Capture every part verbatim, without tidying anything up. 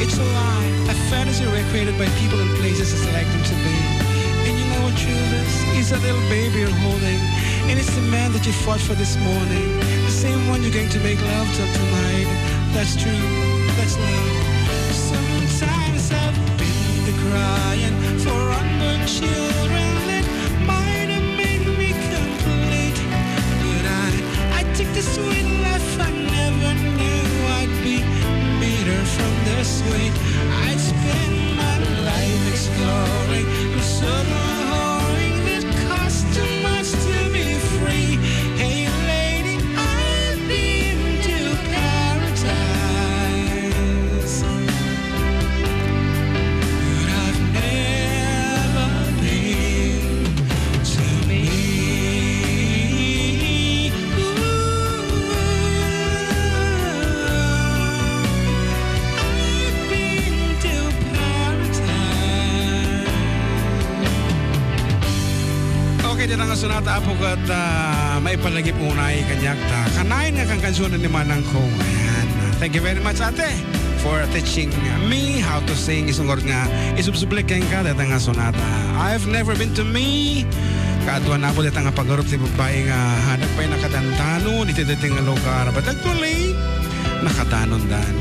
It's a lie, a fantasy recreated by people and places to select them to be. And you know what true love is? It's that little baby you're holding, and it's the man that you fought for this morning, the same one you're going to make love to tonight. That's true. That's love. Sometimes I've been the crying for unborn children. It might have made me complete, but I, I took the sweet life. I never knew I'd be bitter from the sweet. I'd spend my life exploring, somehow that cost too much to be free. Hey, lady, I've been to paradise, but I've never been to me. Ooh, I've been to paradise. Okay, dita nga sonata, Apo, ket, ah, maipalagip unay kaniak ta kanayon nga kankansionen ni manangko. Ayan. Thank you very much, ate, for teaching me how to sing. Isungot nga isubsubli kenka dita nga sonata. I've never been to me. Kaaduan, Apo, dita nga pagarup ti babbai nga nagpaynakadandanon iti daytoy nga lugar. But actually, nakadanondan.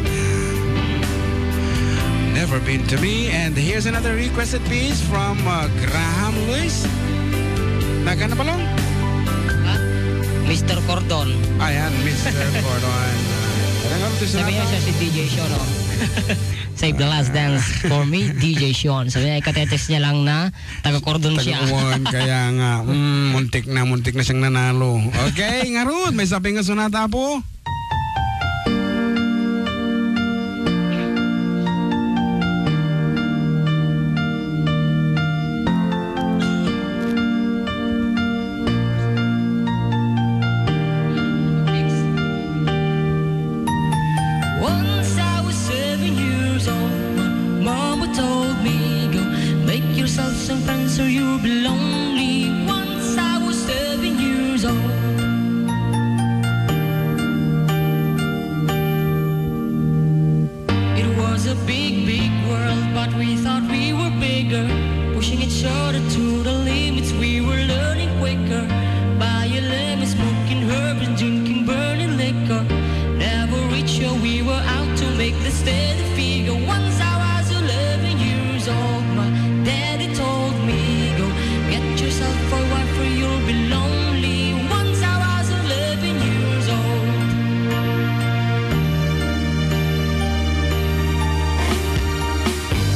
Never been to me. And here's another requested piece from, uh, Graham Lewis. Nagana palong? Mister Cordon. Ayan, Mister Cordon. Sabi niya siya si D J Sean, oh. Save the last dance for me, D J Sean. Sabi niya, ikatetes niya lang na taga Cordon siya. Taga Cordon, kaya nga, mm, muntik na, muntik na siyang nanalo. Okay, ngarud, may sabi nga sonata, Apo. Once I was seven years old, Mama told me, "Go make yourself some friends or you'll be lonely." Once I was seven years old. It was a big, big world, but we thought we were bigger. Pushing each other to the limits, we were learning quicker. Buying lemons, smoking herb, and drinking burning liquor. Never rich, so we were out to make the steady figure. Once I was eleven years old, my daddy told me, "Go get yourself a wife, or you'll be lonely." Once I was eleven years old.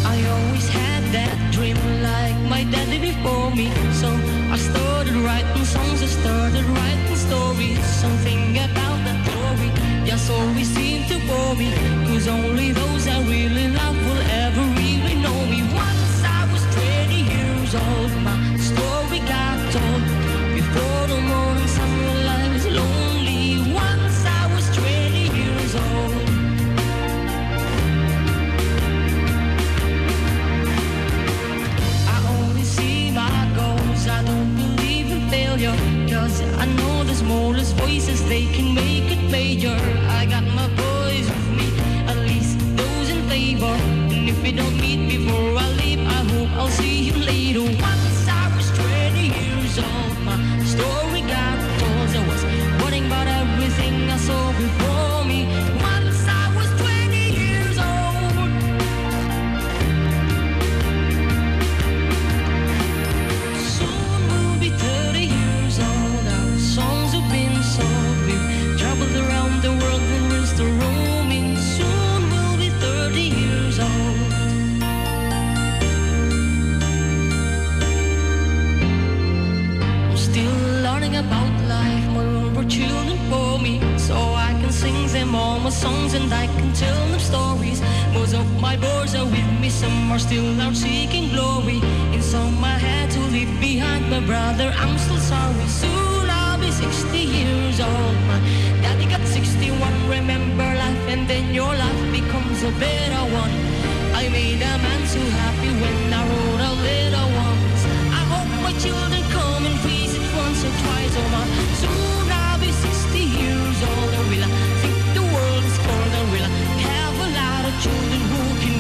I always had that dream like my daddy before me. So I started writing songs, I started writing stories. Something about that story just always seemed to bore me. 'Cause only those I really love will ever really know me. Once I was twenty years old, my story got told. Before the morning sun will, I was lonely. Once I was twenty years old. I only see my goals, I don't believe in failure. 'Cause I know the smallest voices, they can make it major. I got my boys with me, at least those in favor. And if we don't meet before I leave, I hope I'll see you later. Once I was twenty years old, my story got told. I was warning about everything I saw before me. Once I was twenty years old. Soon we'll be thirty years old. Our songs have been sold. We've traveled around the world and we're still roaming. Soon we'll be thirty years old. I'm still learning about life. My own were children for me, so I can sing them all my songs and I can tell them stories. Most of my boys are with me, some are still out seeking glory. And some I had to leave behind, my brother, I'm still sorry. Soon I'll be sixty years old. My daddy got sixty-one. Remember life, and then your life becomes a better one. I made a man so happy when I wrote a little ones. I hope my children come and visit once or twice a month. Soon I'll be sixty years old, and will I think the world is cold? And will I have a lot of children who can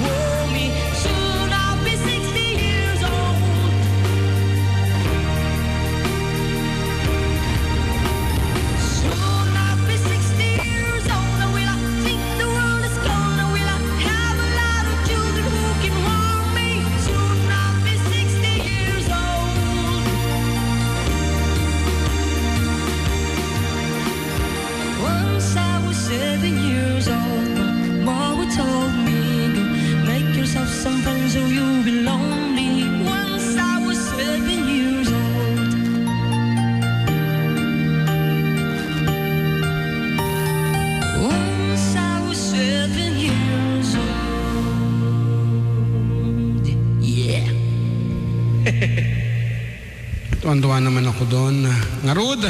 Tuan-tuan naman ako doon. Ngarud.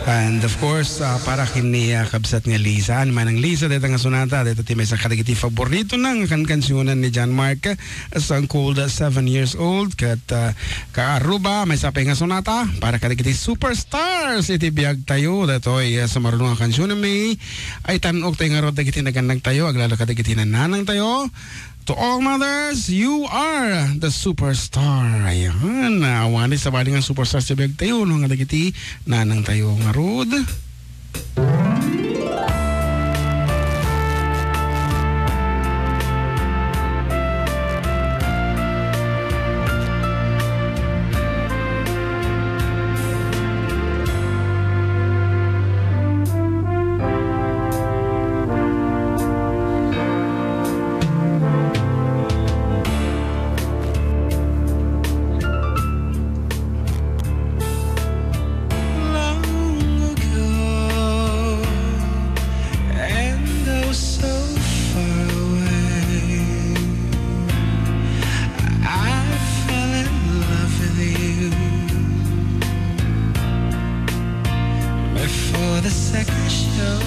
And of course, ah, para ken ni, ah, kabsat nga Lisa. Ano man ang Lisa, deta nga sonata, deta ti maysa kadagiti faborito na nga kankansionan ni John Mark, Stone Cold, ah, seven years old. Ket, ah, kaaruba, maysa pay nga sonata para kadagiti superstars iti biag tayo. Detoy, ah, sumaruno nga kansion, may ay tan-ok tayo ngarud dagiti nagannak tayo, aglalo kadagiti nananang tayo. To all mothers, you are the superstar. Ayan. Awan ni sabali nga superstar sa biag tayo, no, nga dagiti nanang tayo ngarud. Long ago, and oh so far away, I fell in love with you before the second show.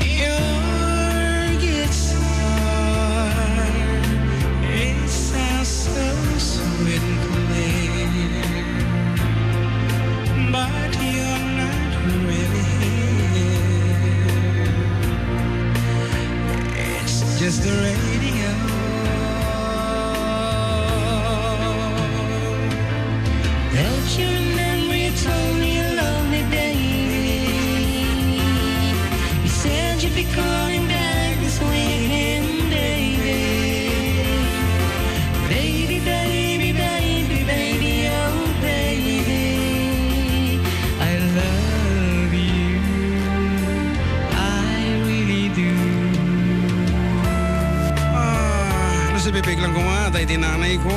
Your guitar, it sounds so sweet and clear, but you're not really here. It's just the radio. Don't you remember you told me you love me, baby? You said you'd be calling back this way again, baby. Baby, baby, baby, baby, oh, baby, I love you. I really do. Ah, nasipipig lang koma, tay ti nanay ko.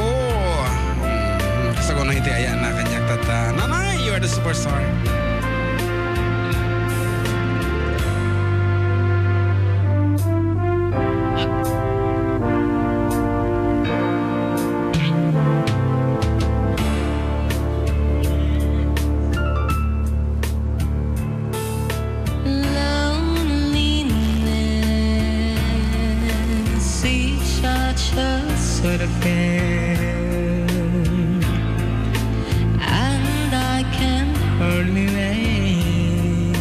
Mm, kasaguna iti aya na kaniak tatta. Nanay, you are the superstar. Loneliness is such a sort of pain, and I can hardly wait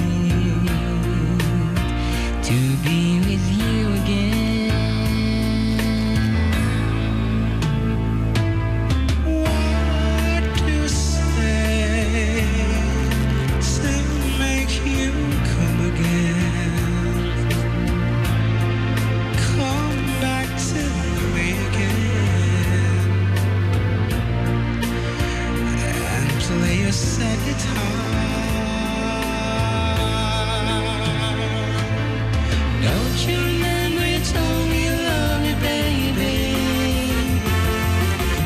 to be with you again. What to say to make you come again? Come back to me again and play your sad guitar. Don't you remember you told me you love me, baby?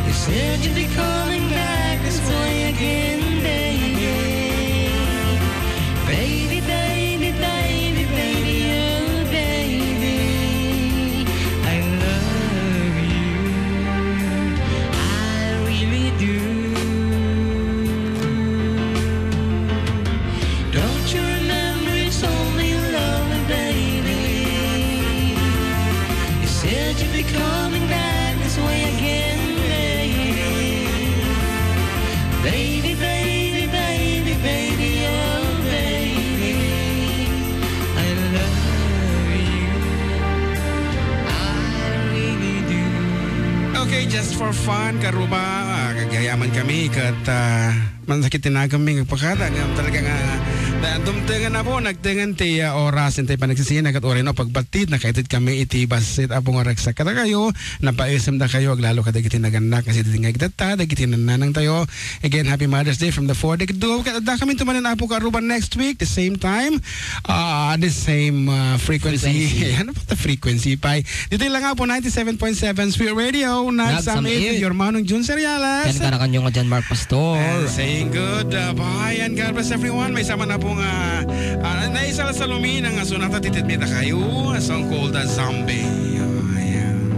You said you'd be coming back this way again, baby. Baby, baby, baby, baby, oh, baby, I love you. I really do. Don't you remember you told me you love me, baby? You said you'd be coming back this way again, baby. Baby, baby, baby, baby, oh, baby, I love you. I really do. Okay, just for fun, karuba, ah, gagayaman kami, ket, ah, Mansakit ti naganmi nga pagkada, ngem talaga nga, na, dumtengen, Apo, nagtengen ti, ah, oras, intay panagsisina, ket uray no, pagbatid, nakaitid kami iti bassit, Apo, nga ragsak kadakayo, napaisem dakayo, aglalo kadagiti nagannak, nga sidingngeg tatta, dagiti nannanang tayo. Again, happy Mother's Day from the four. Dagiti duo, ket adda kami tumanen, Apo, karuba next week, the same time, ah, the same, ah, frequency. Frequency. Ano pa ta frequency, pay? Ditoy lang nga po, ninety-seven point seven Sweet Radio, Nagsam-it with your Manong Jun Seriales. Ken kanakanyo nga John Mark Pastor. And saying good, uh, bye and God bless everyone. Maysa man na po nga, uh, naisalsalumi nga sonata ti titmita kayo, a song called, uh, Zombie. Ayan.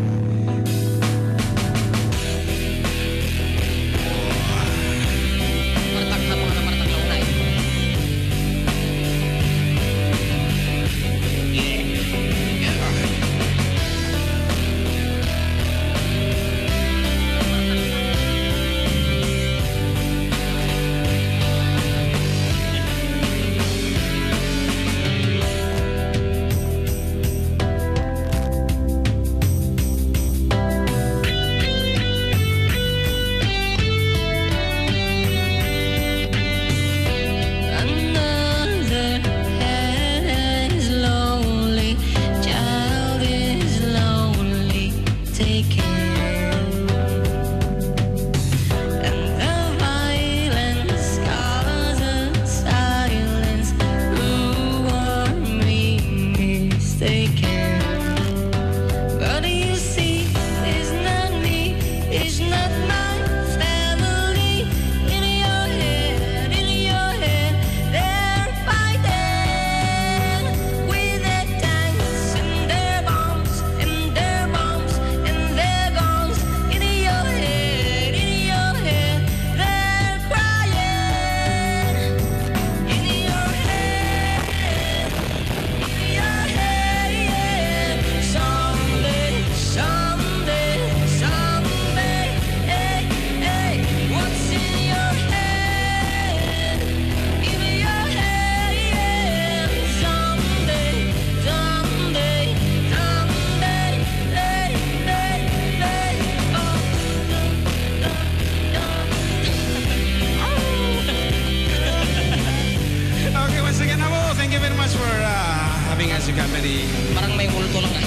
Parang may multo na nga.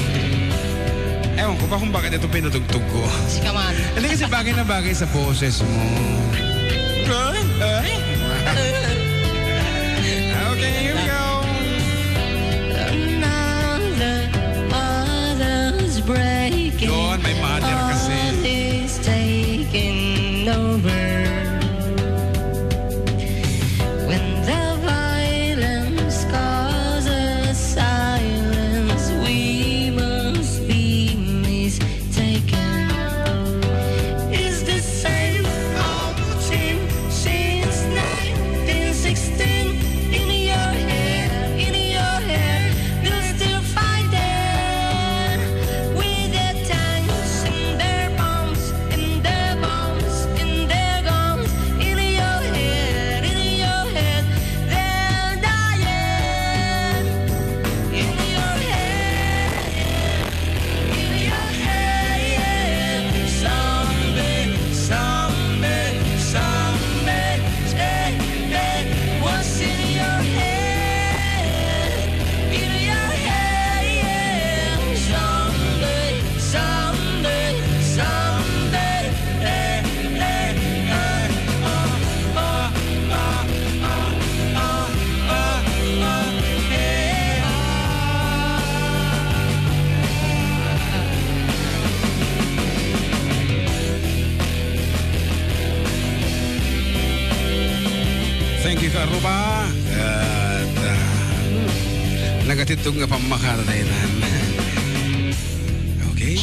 Ewan ko ba kung bakit ito pinatugtog ko. Sika man. Hindi kasi bagay na bagay sa boses mo. Okay, here we go. Another mother's breaking. Yun, may mother kasi. All is taking over. When the violence causes silence, we must be mistaken. Is the same old routine since nineteen sixteen. In your head, in your head, you're still fighting with the tanks and their bombs. In their bones, in their guns, in your head, in your head, they're dying. In your head, in your head, someday, someday, someday, stay, stay. What's in your head? In your head, someday, someday, someday. Thank you, Karuba. At, ah, nagatitog nga pammakada tayo nan. Okay.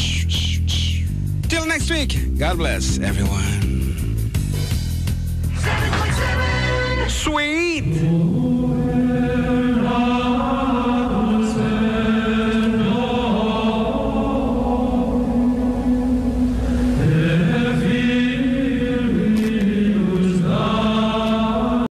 Till next week. God bless everyone. Sweet!